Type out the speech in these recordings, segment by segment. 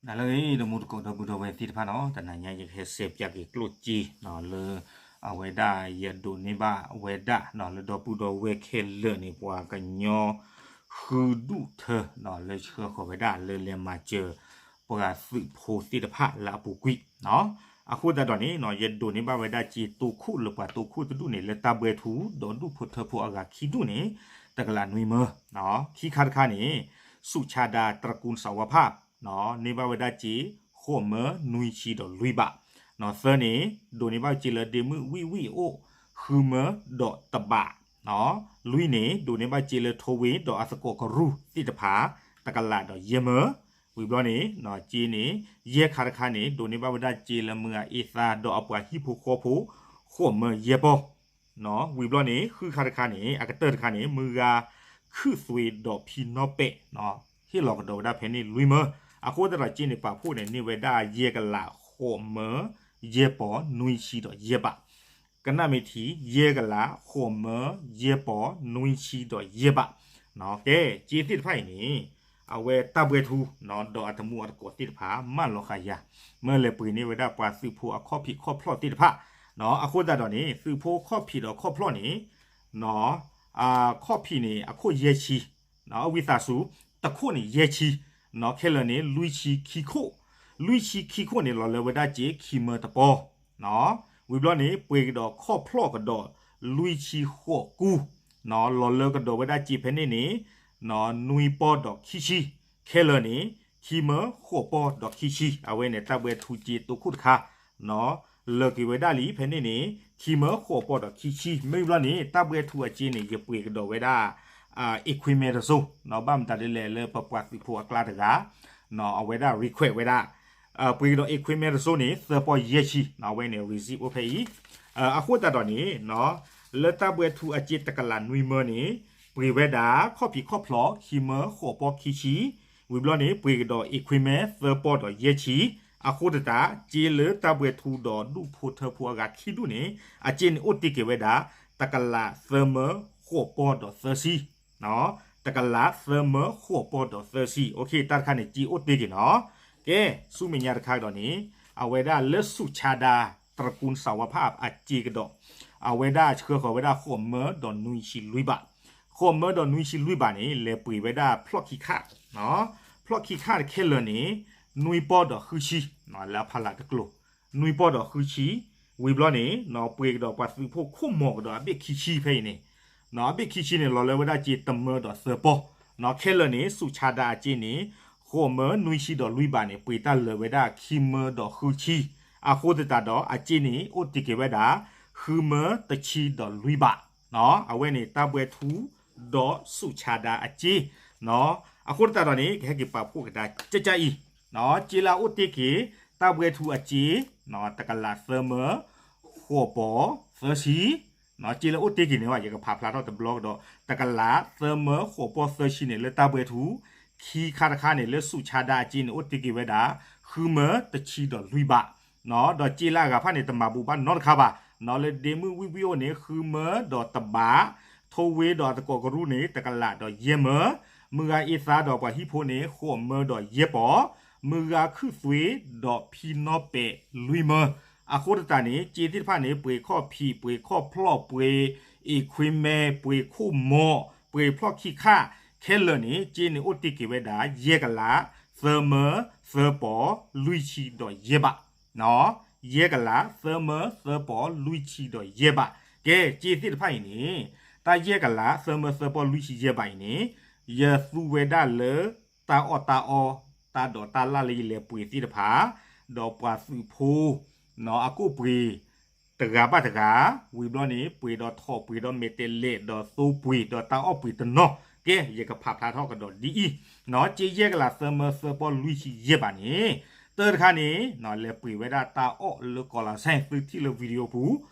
နလၢအဂ့ၤ ဒီမူတကိးဒီပုၢ်ဒီဝဲၢ်သ့ၣ်တဖၣ်နီၤ, တနၤညါယကဟဲစဲးပၠးက့ၤကျိၣ်စ့နီၤ လၢအဝဲဒၣ်ယဒိးန့ၢ်ဘၣ်ဝဲဒၣ်နီၤ လၢဒီပုၢ်ဒီဝဲၢ်ခဲလၢာ်န့ၣ် ပှၤကညီဃုဒူၣ်ထၢနီၤ လၢဆှၢဃီၤဝဲဒၣ်လၢလဲၤမၤစၢၤ ပှၤသုးဖိသ့ၣ်တဖၣ်လၢအပူၤကွံာ်နီၤ. အဃိသတးဒီးန့ၣ်နီၤ ယဒိးန့ၢ်ဘၣ်ဝဲဒၣ်စ့တိခိၣ်လၢပှၤတိခိၣ်တဒူၣ်န့ၣ် လၢတၢ်ဘှဲထူ ဒီးဒူၣ်ဖိထၢဖိအဂၤခံဒူၣ်န့ၣ် တကလးနွံမၢ ခံခါတခါန့ၣ် ဆူၣ်ဆါဒါ တရကူၣ်စးဝါဖၣ် န့ၢ်ဘၣ်ဝဲဒၣ်စ့ ဃိးမၢနွံဆံဒီးလွံၢ်ဘး, သၢန့ၣ် ဒိးန့ၢ်ဘၣ်စ့လၢဒ့မုၣ်ဝံၣ်ဝံၣ်အအိၣ် ဃုမၢဒီးတဘး, လွံၢ်န့ၣ် ဒိးန့ၢ်ဘၣ်စ့လၢထိဝ့ၤဒီးအသကိးကရူၢ်သ့ၣ်တဖၣ် တကလးဒီးယဲၢ်မၢ, ဝံၤဘျီန့ၣ် စ့န့ၣ် ယဲၢ်ခါတခါန့ၣ် ဒိးန့ၢ်ဘၣ်ဝဲဒၣ်စ့လၢမုၢ်ဂၤအ့သါဒီးအပှၤဟံၣ်ဖိဃီဖိ ဃိးမၢယဲၢ်ပီၢ် ဝံၤဘျီန့ၣ် ဃုခါတခါန့ၣ် အကတၢၢ်တခါန့ၣ် မုၢ်ဂၤခုၣ်သွ့ဒီးဖံနီၣ်ပဲာ် ဟ့ၣ်လီၤကဒီးဝဲဒၣ်ဖဲန့ၣ်လွံၢ်မၢ, အဃိသတးဒီးစ့န့ၣ် ပာ်ဖှိၣ်န့ၣ် န့ၢ်ဝဲဒၣ်ယဲၢ်ကလးဃိးမၢယဲၢ်ပီၢ်နွံဆံဒီးယဲၢ်ဘး, ကနၣ်မ့ၢ်ထံ ယဲၢ်ကလးဃိးမၢယဲၢ်ပီၢ်နွံဆံဒီးယဲၢ်ဘး, ကဲ စ့သ့ၣ်တဖၣ်အံၤန့ၣ် အဝဲတၢ်ဘှဲထူ ဒီးအတမူအတကိးသ့ၣ်တဖၣ် မၢလီၤဃာ်ယၤ မၢလဲၤပှ့ၤန့ၢ်ဝဲဒၣ်ပှၤသုးဖိအခီၣ်ဖံးခီၣ်ဖျီၣ်သ့ၣ်တဖၣ်, အဃိသတးဒီးန့ၣ် သုးဖိခီၣ်ဖံးဒီးခီၣ်ဖျီၣ်န့ၣ် ခီၣ်ဖံးန့ၣ် အခိၣ်ယဲၢ်ဆံ, အဝံသးစူၤ တခိၣ်န့ၣ်ယဲၢ်ဆံ, ခဲလၢာ်န့ၣ် လွံၢ်ဆံခံခိၣ်, လွံၢ်ဆံခံခိၣ်န့ၣ် လီၤလၢဝဲဒၣ်စ့ခံမၢတပီၢ်, ဝံၤဘျီန့ၣ် ပှ့ၤကဒီးခီၣ်ဖျီၣ်ကဒီး လွံၢ်ဆံဃိးကူ, လီၤလၢကဒီးဝဲဒၣ်စ့ဖဲန့ၣ်န့ၣ် နွံပီၢ်ဒီးခံဆံ, ခဲလၢာ်န့ၣ် ခံမၢဃိးပီၢ်ဒီးခံဆံ, အဝဲန့ၣ်တၢ်ဘှဲထူစ့တိခိၣ်တခါ လၢာ်က့ၤဝဲဒၣ်လံဖဲန့ၣ်န့ၣ် ခံမၢဃိးပီၢ်ဒီးခံဆံ, မ့ၢ်ဘျီန့ၣ် တၢ်ဘှဲထူအစ့န့ၣ် ယပှ့ၤကဒီးဝဲဒၣ် equipment တစိၤ, ဘၣ်မတၤဒ်လဲၣ်လၢပပှၤသုးဖိအကျါတဂၤ အဝဲဒၣ် request ဝဲဒၣ် ပှ့ၤကဒီး equipment တစိၤန့ၣ် သၢပီၢ်ယဲၢ်ဆံ, အဝဲန့ၣ် receipt အိၣ်ဖဲအံၤ, အဃိသတးဒီးန့ၣ် လၢတၢ်ဘှဲထူအစ့တကလးနွံမၢန့ၣ် ပှ့ၤဝဲဒၣ်ခီၣ်ဖံးခီၣ်ဖျီၣ် ခံမၢဃိးပီၢ်ခံဆံ, ဝံၤဘျီန့ၣ် ပှ့ၤကဒီး equipment သၢပီၢ်ဒီးယဲၢ်ဆံ, အဃိသတး စ့လၢတၢ်ဘှဲထူဒီးဒူၣ်ဖိထၢဖိအဂၤခံဒူၣ်န့ၣ် အစ့န့ၣ်အိၣ်တ့ၢ်က့ၤဝဲဒၣ် တကလးသၢမၢဃိးပီၢ်ဒီးသၢဆံ တကလးသၢမၢဃိးပီၢ်ဒီးသၢဆံ, တၢ်တခါန့ၣ် စ့အိၣ်တ့ၢ်က့ၤနီၤ, ကဲ ဆူမဲာ်ညါတခါကဒီးန့ၣ် အဝဲဒၣ်လၢဆူၣ်ဆါဒါ တရကူၣ်စးဝါဖၣ်အစ့ကဒီး အဝဲဒၣ်ဆှၢဃီၤဝဲဒၣ်ဃိးမၢဒီးနွံဆံလွံၢ်ဘး, ဃိးမၢဒီးနွံဆံလွံၢ်ဘးန့ၣ် လဲၤပှ့ၤဝဲဒၣ်ဖျီၣ်ခံခါ, ဖျီၣ်ခံခါခဲလၢာ်န့ၣ် နွံပီၢ်ဒီးဃုဆံ, လၢအဖီလာ်တကျိၤ နွံပီၢ်ဒီးဃုဆံ, ဝံၤဘျီန့ၣ် ပှ့ၤကဒီးပှၤသုးဖိခိၣ်မီၤကဒီးအဘ့ၣ်ခံဆံဖဲအံၤန့ၣ်, အဘ့ၣ်ခံဆံန့ၣ် လီၤလၢဝဲဒၣ်စ့တမၢဒီးသၢပီၢ်, ခဲလၢာ်န့ၣ် ဆူၣ်ဆါဒါအစ့န့ၣ် ဃိးမၢနွံဆံဒီးလွံၢ်ဘးန့ၣ် ပှ့ၤတၢ်လၢာ်ဝဲဒၣ်ခံမၢဒီးဃုဆံ, အဃိသတးဒီးအစ့န့ၣ် အိၣ်တ့ၢ်က့ၤဝဲဒၣ် ဃုမၢတဆံဒီးလွံၢ်ဘး, အဝဲန့ၣ်တၢ်ဘှဲထူ ဒီးဆူၣ်ဆါဒါအစ့, အဃိသတးဒီးန့ၣ် ကဟဲက့ၤပာ်ဖှိၣ်ကဒါကၠၢ်ကၠၢ်အံၤ, စ့လၢအအိၣ်တ့ၢ်က့ၤ တၢ်ဘှဲထူအစ့ တကလးသၢမၢ ဃိးပီၢ်သၢဆံ, စ့လၢအိၣ်တ့ၢ်က့ၤန့ၣ် ယကဖးဖျါထီၣ်တဘျီကဒီး တကလးသၢမၢဃိးပီၢ်သၢဆံန့ၣ် လၢတၢ်ဘှဲထူ, ခံခါတခါန့ၣ် လၢဆူၣ်ဆါဒါအစ့န့ၣ် အိၣ်တ့ၢ်က့ၤဝဲဒၣ် ဃုမၢတဆံဒီးလွံၢ်ဘး, ဒီးစ့လၢအဂၤဖၣ်န့ၣ် တမၤဘူးဘၣ်နီတခါဘၣ်, လၢဒ့မုၣ်ဝံၣ်ဝံၣ်အိၣ်န့ၣ် ဃုမၢဒီးတဘး, ထိဝ့ဒီးအသကိးကရူၢ်န့ၣ် တကလးဒီးယဲၢ်မၢ, မုၢ်ဂၤအ့သါဒီးပှၤဟံၣ်ဖိန့ၣ် ဃိးမၢဒီးယဲၢ်ပီၢ်, မုၢ်ဂၤခုၣ်သွ့ဒီးဖံနီၣ်ပဲာ်လွံၢ်မၢ, အဃိသတးန့ၣ် စ့သ့ၣ်တဖၣ်န့ၣ် ပှ့ၤခီၣ်ဖံး ပှ့ၤခီၣ်ဖျီၣ် ပှ့ၤ equipment ပှ့ၤခိၣ်မီၤ ပှ့ၤဖျီၣ်ခံခါ, ခဲလၢာ်န့ၣ် စ့န့ၣ်အိၣ်တ့ၢ်က့ၤဝဲဒၣ် ယဲၢ်ကလး သၢမၢ သၢပီၢ် လွံၢ်ဆံဒီးယဲၢ်ဘး, ယဲၢ်ကလး သၢမၢ သၢပီၢ် လွံၢ်ဆံဒီးယဲၢ်ဘး, ကဲ စ့သ့ၣ်တဖၣ်အံၤန့ၣ် တၢ်ယဲၢ်ကလး သၢမၢ သၢပီၢ် လွံၢ်ဆံယဲၢ်ဘးအံၤန့ၣ် ယသူဝဲဒၣ်လၢ တၢ်အီၣ်တၢ်အီ တၢ်ဒိးတၢ်လၢ်လၢယလဲၤပှ့ၤသ့ၣ်တဖၣ်, ဒီးပှၤသုးဖိ အကိၣ်ပှ့ၤ တဂၤဘၣ်တဂၤ, ဝံၤဘျီန့ၣ် ပှ့ၤဒီးထိးပှ့ၤဒီးမဲာ်တဲးလဲး ဒီးသိပှ့ၤ ဒီးတၢ်အီၣ်ပှ့ၤတနီၤ, ကဲ ယကဖးဖျါထီၣ်ကဒီးဒ်အံၤ, စ့ယဲၢ်ကလး သၢမၢ သၢပီၢ် လွံၢ်ဆံယဲၢ်ဘးန့ၣ်, တၢ်တခါန့ၣ် လဲၤပှ့ၤဝဲဒၣ်တၢ်အီၣ်လၢကီၤလၤစဲၣ် သုထံၣ်လၢ video ပူ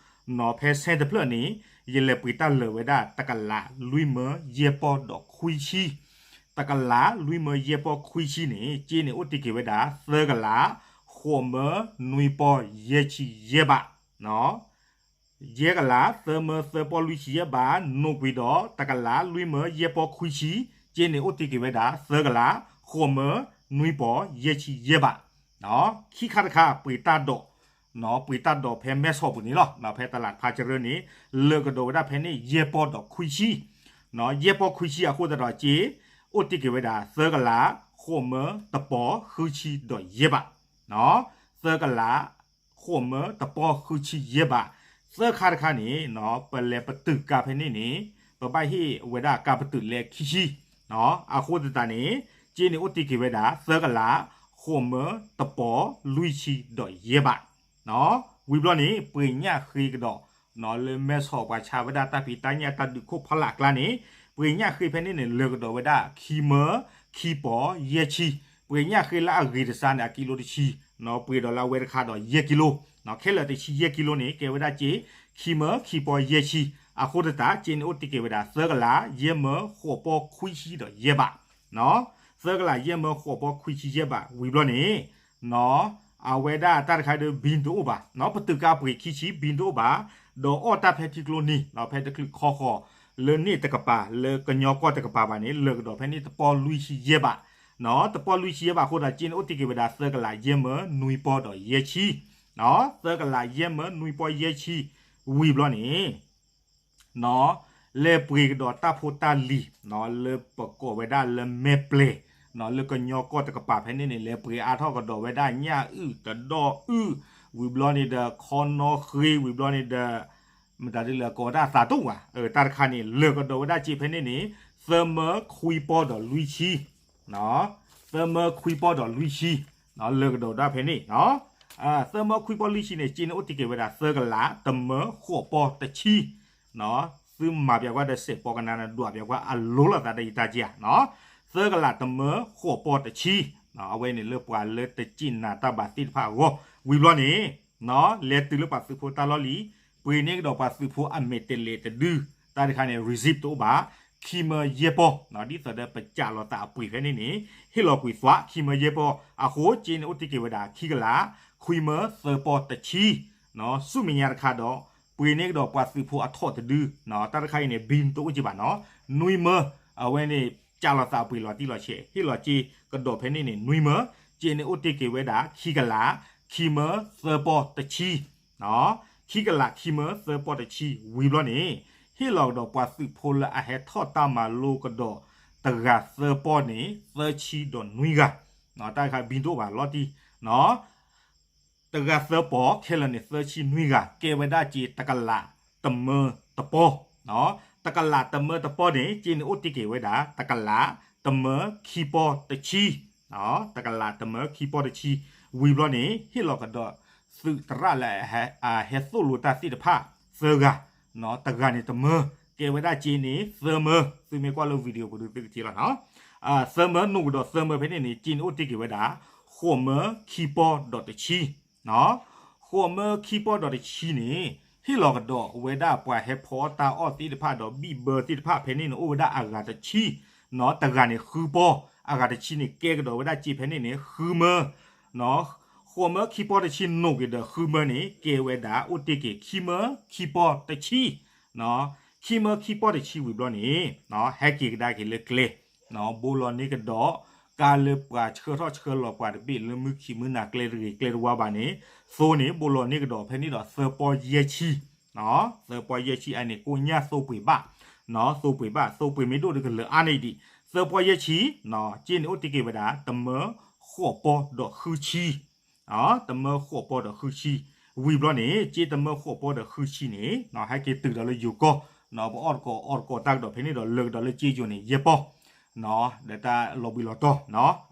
ၤ, ဖဲစဲၣ်တဖျၢၣ်န့ၣ် ယလဲၤပှ့ၤတၢ်လၢာ်ဝဲဒၣ် တကလး လွံၢ်မၢယဲၢ်ပီၢ်ဒီးခွံဆံ တကလး လွံၢ်မၢယဲၢ်ပီၢ်ခွံဆံန့ၣ် စ့န့ၣ်အိၣ်တ့ၢ်က့ၤဝဲဒၣ် သၢကလး ဃိးမၢနွံပီၢ်ယဲၢ်ဆံယဲၢ်ဘး, ယဲၢ်ကလး သၢမၢ သၢပီၢ် လွံၢ်ဆံယဲၢ်ဘး နိးကွံာ်ဒီး တကလး လွံၢ်မၢယဲၢ်ပီၢ်ခွံဆံ, စ့န့ၣ်အိၣ်တ့ၢ်က့ၤဝဲဒၣ် သၢကလး ဃိးမၢ နွံပီၢ်ယဲၢ်ဆံယဲၢ်ဘး, ခံခါတခါ ပှ့ၤတၢ်ဒိး ပှ့ၤတၢ်ဒိးဖဲမဲဆီးပူၤန့ၣ်လီၤ. ဖဲတလးတဖၣ်ကရၢန့ၣ် လၢာ်ကဒီးဝဲဒၣ်ဖဲန့ၣ် ယဲၢ်ပီၢ်ဒီးခွံဆံ, ယဲၢ်ပီၢ်ခွံဆံအဃိသတးဒီး က့ အိၣ်တ့ၢ်က့ၤဝဲဒၣ် သၢကလး ဃိးမၢတပီၢ်ဃုဆံဒီးယဲၢ်ဘး, သၢကလး ဃိးမၢတပီၢ်ဃုဆံယဲၢ်ဘး, သၢခါတခါန့ၣ် ပလဲၤပတုာ်ကါဖဲန့ၣ်န့ၣ် ပဘၣ်ဟ့ၣ်ဝဲဒၣ်ကါပတုာ်လဲခံဆံ, အဃိသတးန့ၣ် က့န့ၣ်အိၣ်တ့ၢ်က့ၤဝဲဒၣ် သၢကလး ဃိးမၢတပီၢ်လွံၢ်ဆံဒီးယဲၢ်ဘး ဝံၤဘျီန့ၣ် ပှ့ၤညၣ်ဃ့ကဒီး လၢမဲဆီးပှၤဆါဝဲဒၣ်တၢ်ဖံးတၢ်ညၣ်တၢ်ဒုးခိၣ်ဖီလာ်အကျါန့ၣ် ပှ့ၤညၣ်ဃ့ဖဲန့ၣ်န့ၣ် လၢာ်ကဒီးဝဲဒၣ်ခံမၢခံပီၢ်ယဲၢ်ဆံ, ပှ့ၤညၣ်ဃ့လၢအဂ့ၤတစှၤန့ၣ် အကံလိတဆံ, ပှ့ၤဒီးလၢအဝဲတခါဒီးယဲၢ်ကံလိ, ခဲလၢာ်တဆံယဲၢ်ကံလိန့ၣ် ကဲဝဲဒၣ်က့ ခံမၢခံပီၢ်ယဲၢ်ဆံ, အဃိသတး က့န့ၣ်အိၣ်တ့ၢ်က့ၤဝဲဒၣ် သၢကလး ယဲၢ်မၢဃိးပီၢ်ခွံဆံဒီးယဲၢ်ဘး သၢကလးယဲၢ်မၢဃိးပီၢ်ခွံဆံယဲၢ်ဘး ဝံၤဘျီန့ၣ် အဝဲဒၣ်တၢ်တခါဒီး ဘံတအိၣ်ဘၣ်, ပတုာ်ကါပှ့ၤခံဆံ ဘံတအိၣ်ဘၣ်, ဒီးအီၣ်တၢ်ဖဲထံကျိနံၤ ဖဲတချုးခီဃီၤ လၢန့ၣ်တကပၤ လၢကညီကီၢ်တကပၤဘၣ်န့ၣ် လၢာ်ကဒီးဖဲန့ၣ်တပီၢ်လွံၢ်ဆံယဲၢ်ဘး, တပီၢ်လွံၢ်ဆံယဲၢ်ဘးအဃိသတး က့န့ၣ်အိၣ်တ့ၢ်က့ၤဝဲဒၣ် သၢကလးယဲၢ်မၢနွံပီၢ်ဒီးယဲၢ်ဆံ, သၢကလးယဲၢ်မၢနွံပီၢ်ယဲၢ်ဆံ ဝံၤဘျီန့ၣ် လဲၤပှ့ၤကဒီးတၢ်ဖိတၢ်လံၤ လၢပကိးဝဲဒၣ်လၢမဲပျဲၤ လၢကညီကီၢ်တကပၤဖဲန့ၣ်န့ၣ် လဲၤပှ့ၤအါထီၣ်ကဒီးဝဲဒၣ်ညၣ်အုၣ်တဒီၣ်အုၣ် ဝံၤဘျီန့ၣ်ဒီး ခီနီၣ်ဃ့ ဝံၤဘျီန့ၣ်ဒီး မတၤဒ်လဲၣ်ကိးဝဲဒၣ်သးတူၣ်ဝဲ တၢ်တခါန့ၣ် လၢာ်ကဒီးဝဲဒၣ်က့ဖဲန့ၣ်န့ၣ် သၢမၢခွံပီၢ်ဒီးလွံၢ်ဆံ သၢမၢခွံပီၢ်ဒီးလွံၢ်ဆံ လၢာ်ကဒီးဒၣ်ဖဲန့ၣ် သၢမၢခွံပီၢ်လွံၢ်ဆံန့ၣ် က့န့ၣ်အိၣ်တ့ၢ်က့ၤဝဲဒၣ် သၢကလးတမၢဃိးပီၢ်တဆံ သုမၤပၠးကွၢ်ဒီးစဲးပီကနါန့ၣ် ဒွးပၠးကွၢ်အလိၤလိာ်သးဒီးယတၢ်က့ဧါ, သၢကလးတမၢဃိးပီၢ်တဆံ အဝဲန့ၣ်လၢပှၤလၢတစူၢ်နာ်တၢ်ဘၣ်သ့ၣ်တဖၣ်အဂီၢ် ဝံၤဘျီန့ၣ် လဲၤတုၤလၢပှၤသုးဖိတၢ်လီၢ်လံၤ ပှ့ၤန့ၢ်ကဒီးပှၤသုးဖိအမဲာ်တဲးလဲးတဒု တၢ်တခါန့ၣ် receipt တအိၣ်ဘၣ်, ခံမၢယဲၢ်ပီၢ် ဒ်သိးဒီးပစးလီၤသးအပှ့ၤဖဲန့ၣ်န့ၣ် ဟ့ၣ်လီၤကွံာ်သွး ခံမၢယဲၢ်ပီၢ် အဃိက့န့ၣ်အိၣ်တ့ၢ်က့ၤဝဲဒၣ် ခံကလး ခွံမၢသၢပီၢ်တဆံ ဆူမဲာ်ညါတခါဒီး ပှ့ၤန့ၢ်ကဒီးပှၤသုးဖိအထီၣ်တဒု တၢ်တခါအံၤန့ၣ် ဘံတအိၣ်က့ဘၣ်နီၤ နွံမၢ အဝဲန့ၣ် စးလီၤသးအပှ့ၤလီၤတံၢ်လီၤဆဲး ဟ့ၣ်လီၤက့ကဒီးဖဲန့ၣ်န့ၣ် နွံမၢ က့န့ၣ်အိၣ်တ့ၢ်က့ၤဝဲဒၣ် ခံကလး ခံမၢသၢပီၢ်တဆံ ခံကလးခံမၢသၢပီၢ်တဆံ ဝံၤဘျီန့ၣ် ဟ့ၣ်လီၤကဒီးပှၤသုးဖိလၢအဟဲထီၣ်တၢ်မၤလိကဒီး တဂၤသၢပီၢ်န့ၣ် သၢဆံဒီးနွံဂၤ တၢ်တခါဘံတအိၣ်ဘၣ်လီၤတံၢ် တဂၤသၢပီၢ် ခဲလၢာ်န့ၣ် သၢဆံနွံဂၤ ကဲဝဲဒၣ်က့ တကလးတမၢတပီၢ် တကလးတမၢတပီၢ်န့ၣ် က့န့ၣ်အိၣ်တ့ၢ်က့ၤဝဲဒၣ် တကလးတမၢခံပီၢ်တဆံ တကလးတမၢခံပီၢ်တဆံ ဝံၤဘျီန့ၣ် ဟ့ၣ်လီၤကဒီးသုးသရၣ်လၢအဟဲသိၣ်လိတၢ်သ့ၣ်တဖၣ်သၢဂၤ တဂၤန့ၣ်တမၢ ကဲဝဲဒၣ်က့န့ၣ် သၢမၢ သုမ့ၢ်ကွၢ်လၢ video ပူၤဒုးသုကထံၣ်လီၤနီၤ သၢမၢ နုာ်ကဒီးသၢမၢဖဲန့ၣ်န့ၣ် က့န့ၣ်အိၣ်တ့ၢ်က့ၤဝဲဒၣ် ဃိးမၢခံပီၢ်ဒီးတဆံ ဃိးမၢခံပီၢ်ဒီးတဆံန့ၣ် ဟ့ၣ်လီၤကဒီးဝဲဒၣ်ပှၤဟဲဖီအီၣ်တၢ်အီၣ်သ့ၣ်တဖၣ်ဒီးဘံၣ်ဘၢသ့ၣ်တဖၣ်ဖဲန့ၣ်န့ၣ် အိၣ်ဝဲဒၣ်အဂၤတဆံ တဂၤန့ၣ်ဃုပီၢ် အဂၤတဆံန့ၣ် ကဲကဒီးဝဲဒၣ်က့ဖဲန့ၣ်န့ၣ် ဃုမၢ ဃိးမၢခံပီၢ်တဆံနုာ်က့ၤဒီးဃုမၢန့ၣ် ကဲဝဲဒၣ်အိၣ်တ့ၢ်က့ၤ ခံမၢခံပီၢ်တဆံ ခံမၢခံပီၢ်တဆံဝံၤဘျီန့ၣ် ဟဲက့ၤကဒါက့ၤလၢကျဲ ဘိလီၤန့ၢ်ကဒီး ကါလၢပှၤဆှၢထီၣ်ဆှၢလီၤပှၤတဘ့ၣ်လၢမုၢ်ခံမုၢ်နၤကျဲတဂ့ၤကျဲတဝါဘၣ်န့ၣ် သိန့ၣ် ဘိလီၤန့ၢ်ကဒီးဖဲန့ၣ်ဒီးသၢပီၢ်ယဲၢ်ဆံ သၢပီၢ်ယဲၢ်ဆံအန့ၣ် ကိညၣ်သိပှ့ၤဘၣ် သိပှ့ၤဘၣ် သိပှ့ၤမ့ၢ်ဒိၣ်ဒီးကလၢာ်အါန့ၣ်ဒံး သၢပီၢ်ယဲၢ်ဆံ က့န့ၣ်အိၣ်တ့ၢ်က့ၤဝဲဒၣ် တမၢဃိးပီၢ်ဒီးဃုဆံ တမၢဃိးပီၢ်ဒီးဃုဆံ ဝံၤဘျီန့ၣ် က့တမၢဃိးပီၢ်ဒီးဃုဆံန့ၣ် ဟဲက့ၤတုၤဒီးလၢယိၤကီၢ် ပအီၣ်တကိးအီၣ်တကိးတၢ်ကဒီးဖဲန့ၣ်ဒီး လၢာ်ကဒီးလၢက့ယိၤန့ၣ် ယဲၢ်ပီၢ် ဒီးတၢ်လီၤဘှံးလီၤတီၤ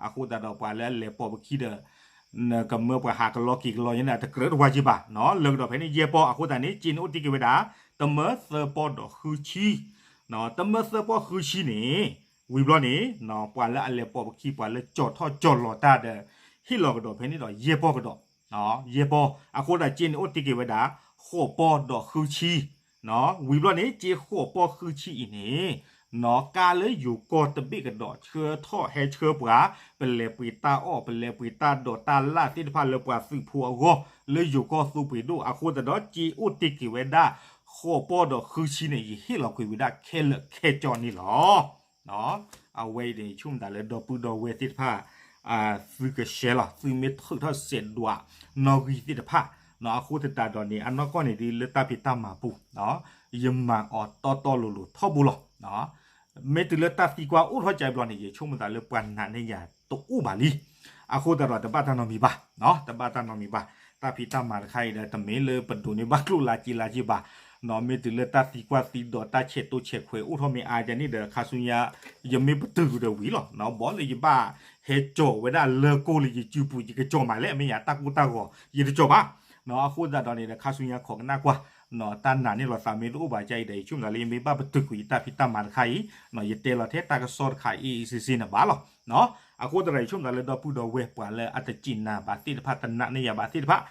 အဃိသတးဒီးပှၤလၢအလဲၤပိာ်ပခံဒီး ကမၢပှၤဟးကလီက့ၤကလီယဲန့ၣ် တကြၢးတဝါက့ဘၣ် လၢာ်ကဒီးဖဲန့ၣ် ယဲၢ်ပီၢ် အဃိသတးန့ၣ် က့န့ၣ်အိၣ်တ့ၢ်က့ၤဝဲဒၣ် တမၢသၢပီၢ်ဒီးဃုဆံ တမၢသၢပီၢ်ဃုဆံန့ၣ် ဝံၤဘျီန့ၣ် ပှၤလၢအလဲၤပိာ်ပခံ ပှၤလၢကၠီၤထီၣ်ကၠီၤလီၤတၢ်ဒီး ဟ့ၣ်လီၤကဒီးဖဲန့ၣ်ဒီး ယဲၢ်ပီၢ်ကဒီး ယဲၢ်ပီၢ် အဃိသတးက့န့ၣ်အိၣ်တ့ၢ်က့ၤဝဲဒၣ် ဃိးပီၢ်ဒီးဃုဆံ ဝံၤဘျီန့ၣ် က့ဃိးပီၢ်ဃုဆံအံၤန့ၣ် ကါလၢယိၤကီၢ်တဘ့ၣ်ကဒီး ဆှၢထီၣ်ဟဲဆှၢပှၤ ပလဲၤပှ့ၤတၢ်အီၣ် ပလဲၤပှ့ၤတၢ်ဒိးတၢ်လၢ်သ့ၣ်တဖၣ်လၢပှၤသုးဖိအဂီၢ် လၢယိၤကီၢ်သူပှ့ၤဒိၣ် အဃိသတးဒီး က့အိၣ်တ့ၢ်က့ၤဝဲဒၣ် ဃိးပီၢ်ဒီးဃုဆံန့ၣ် ယဟ့ၣ်လီၤကွံာ်ဝဲဒၣ်ခဲလၢာ်ခဲကၠီန့ၣ်လီၤ. အဝဲအံၤန့ၣ် ဆိကမိၣ်သးလၢဒီပုၢ်ဒီဝဲၢ်သ့ၣ်တဖၣ် သုက share လီၤ, သုမ့ၢ်ထုးထီၣ်စဲးဒွးနီၣ်ဂံၢ်သ့ၣ်တဖၣ်, အဃိသတးဒီးန့ၣ် အနီၢ်ကီၢ်န့ၣ်ဒ်လၢတၢ်ဖံးတၢ်မၤပူၤ, ယမၤအီၤတီတီလိၤလိၤထီဘိလီၤ. မ့ၢ်တုၤလၢတၢ်သံကွၢ်အိၣ်ထီၣ်ကၠဲဘျီန့ၣ် ယဆိကမိၣ်သးလၢပှၤနာ်န့ၢ်ယၤတအိၣ်ဘၣ်လံ. အဃိသတးဒီးတဘၣ်တၢ်နီတမံၤဘၣ်, တဘၣ်တၢ်နီတမံၤဘၣ်. တၢ်ဖံးတၢ်မၤတခါအံၤဒီး တမ့ၢ်လၢပဒိးန့ၢ်ဘၣ်ကျိၣ်လၢက့လၢက့ဘၣ်, မ့ၢ်တုၤလၢတၢ်သံကွၢ်သံဒိး တၢ်ဆဲးတိဆဲးခွဲးအိၣ်ထီၣ်မ့ၢ်အါယၤန့ၣ်ဒီး ခါဆူညါ ယမ့ၢ်ပတုာ်ကွံာ်ဒီးဝံၤလီၤ. ဘီလၢယဘၣ်ဟဲကၠီၤဝဲဒၣ်လၢကိလၢယစုပူၤ ယကကၠီၤမးလဲၣ်, မ့ၢ်ယၤတၢ်ကိၢ်တၢ်ဂီၤ ယတကၠီၤဘၣ်. အဃိသတးဒီးန့ၣ်ဒီး ခါဆူညါခိးကနၣ်ကွၢ်, တၢ်နာ်န့ၢ်လိာ်သးမ့ၢ်တအိၣ်ဘၣ်ကၠဲအံၤဒီး ယဆိကမိၣ်သးလၢ ယမ့ၢ်ဘၣ်ပတုာ်ကွံာ်ယတၢ်ဖံးတၢ်မၤတခါအံၤ, ယတဲလီၤထဲတၢ်ကစီၣ်တခါအံၤအံၤစ့စ့န့ၣ်ဘၣ်လီၤ. အဃိသတးဒီး ယဆိကမိၣ်သးလၢဒီပုၢ်ဒီဝဲၢ်ပှၤလၢအတစံးနာ်ဘၣ်သ့ၣ်တဖၣ် တနာ်န့ၢ်ယၤဘၣ်သ့ၣ်တဖၣ်,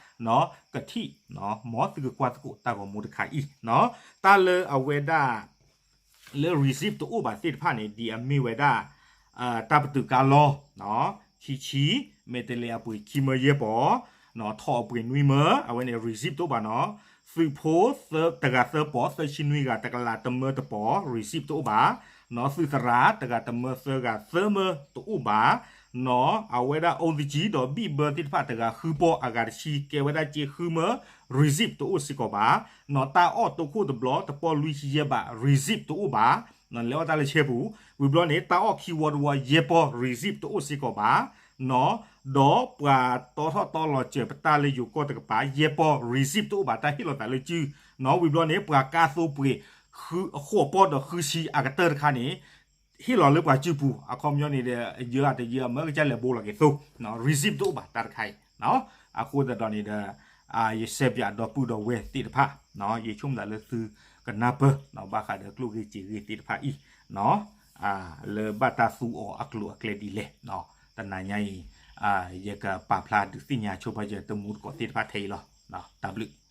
ကထံၣ်, မ်သုကကွၢ်သကိးတၢ်ဂီၤမူတခါအံၤ, တၢ်လၢအဝဲဒၣ် လၢ receipt တအိၣ်ဘၣ်သ့ၣ်တဖၣ်န့ၣ် ဒ်အမ့ၢ်ဝဲဒၣ် တၢ်ပတုာ်ကါလီၢ်, ခံဆံ, မဲာ်တဲးလဲးအပှ့ၤခံမၢယဲၢ်ပီၢ်, ထီၣ်အပှ့ၤနွံမၢ, အဝဲန့ၣ် receipt တအိၣ်ဘၣ်နီၤ. သုးဖိတဂၤသၢပီၢ်, သၢဆံနွံဂၤ, တကလးတမၢတပီၢ်, receipt တအိၣ်ဘၣ်. သုးသရၣ်တဂၤတမၢသၢဂၤ သၢမၢတအိၣ်ဘၣ်. အဝဲဒၣ် အိၣ်သကံ ဒီးဘံၣ်ဘၢသ့ၣ်တဖၣ်တဂၤဃုပီၢ် အဂၤတဆံ ကဲဝဲဒၣ်စ့ဃုမၢ, receipt တအိၣ်စ့ၢ်ကီးဘၣ်. တၢ်အီၣ်တိခိၣ်တဘျီ တပီၢ်လွံၢ်ဆံယဲၢ်ဘး receipt တအိၣ်ဘၣ်. လဲၤအီၣ်တၢ်လၢဆဲပူၤ, ဝံၤဘျီန့ၣ် တၢ်အီၣ်ခံဝီတဝီယဲၢ်ပီၢ် receipt တအိၣ်စ့ၢ်ကီးဘၣ်. ဒီးပှၤတီထီၣ်တီလီၤစၢၤပတၢ်လၢယိၤကီၢ်တကပၤ ယဲၢ်ပီၢ် receipt တအိၣ်ဘၣ် တၢ်ဟ့ၣ်လီၤသးလၢစု. ဝံၤဘျီန့ၣ် ပှၤကါသိပှ့ၤ ဃုအဃိးပီၢ်ဒီးဃုဆံအကတၢၢ်တခါန့ၣ် ဟ့ၣ်လီၤလၢပှၤစုပူၤ, အခီပညီန့ၣ်ဒီး ယၢအတယၢအမၢကစၢ်လဲၤဘိလီၤက့ၤသိ, receipt တအိၣ်ဘၣ်တၢ်တခါအံၤ. အဃိသတးဒီးန့ၣ်ဒီး ယစဲးပၠးဒီပုၢ်ဒီဝဲၢ်သ့ၣ်တဖၣ်, ယဆိကမိၣ်သးလၢသုကနၢ်ပၢၢ် ဘၣ်ဃးဒီးကျိၣ်ဂ့ၢ်စ့ဂ့ၢ်သ့ၣ်တဖၣ်အံၤ လၢဘၣ်တၢ်သူအီၤအကျိၤအကျဲဒ်လဲၣ်. တနၤညါအံၤ ယကပာ်ဖျါဒုးသ့ၣ်ညါဆိပာ်စၢၤတမူတကိးသ့ၣ်တဖၣ်ထဲအံၤလီၤ. တၢ်ဘျုး